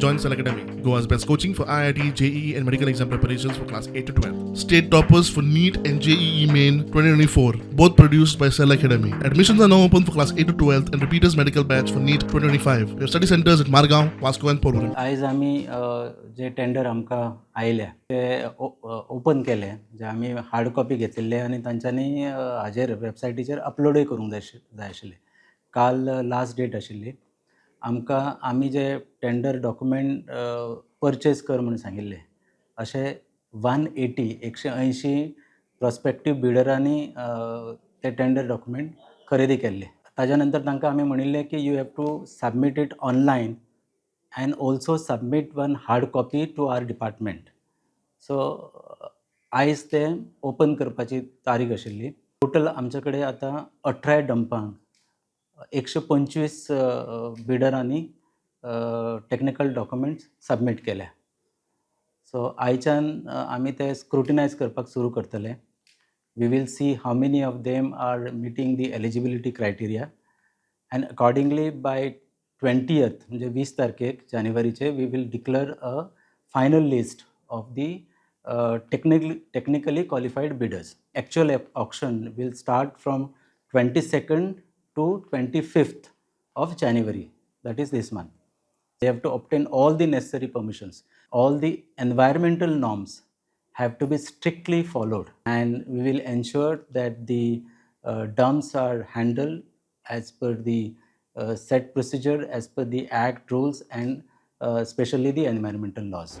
Join Cell Academy, Goa's best coaching for IIT, JEE, and medical exam preparations for class 8 to 12. State toppers for NEET and JEE Main 2024, both produced by Cell Academy. Admissions are now open for class 8 to 12 and repeaters medical batch for NEET 2025. We have study centers at Margao, Vasco, and Porvorim. आयज आमी जे tender आमकां आयल्या ते open केले, जे आमी hard copy घेतिल्ले आनी तांच्यांनी हाजेर वेबसायटीचेर अपलोडूय करूंक जाय आशिल्ले. काल लास्ट डेट आशिल्ली. आमकां आमी जे टेंडर डॉक्युमेंट परचेज कर म्हूण सांगिल्ले, अशे 180, 180 प्रोस्पेक्टीव बिडरांनी ते टेंडर डॉक्युमेंट खरेदी केल्ले. ताज्या नंतर तांकां आमी म्हणिल्लें की you have to submit it online and also submit one hard copy to our department. So आयज ते ओपन करपाची तारीख आशिल्ली. टोटल आमचे कडेन आतां 18 डंपांक 125 बिडरांनी टॅक्निकल डॉक्युमेंट्स सबमीट केल्या. सो आयच्यान आमी ते स्क्रुटिनायज करपाक सुरू करतले. We will see how many of them are meeting the eligibility criteria and accordingly by 20th, म्हणजे 20 तारखेक जानेवारीचे, we will declare a final list of the technically qualified bidders. Actual auction will start from 22nd to 25th of January, that is this month. They have to obtain all the necessary permissions. All the environmental norms have to be strictly followed, and we will ensure that the dumps are handled as per the set procedure, as per the act rules, and especially the environmental laws.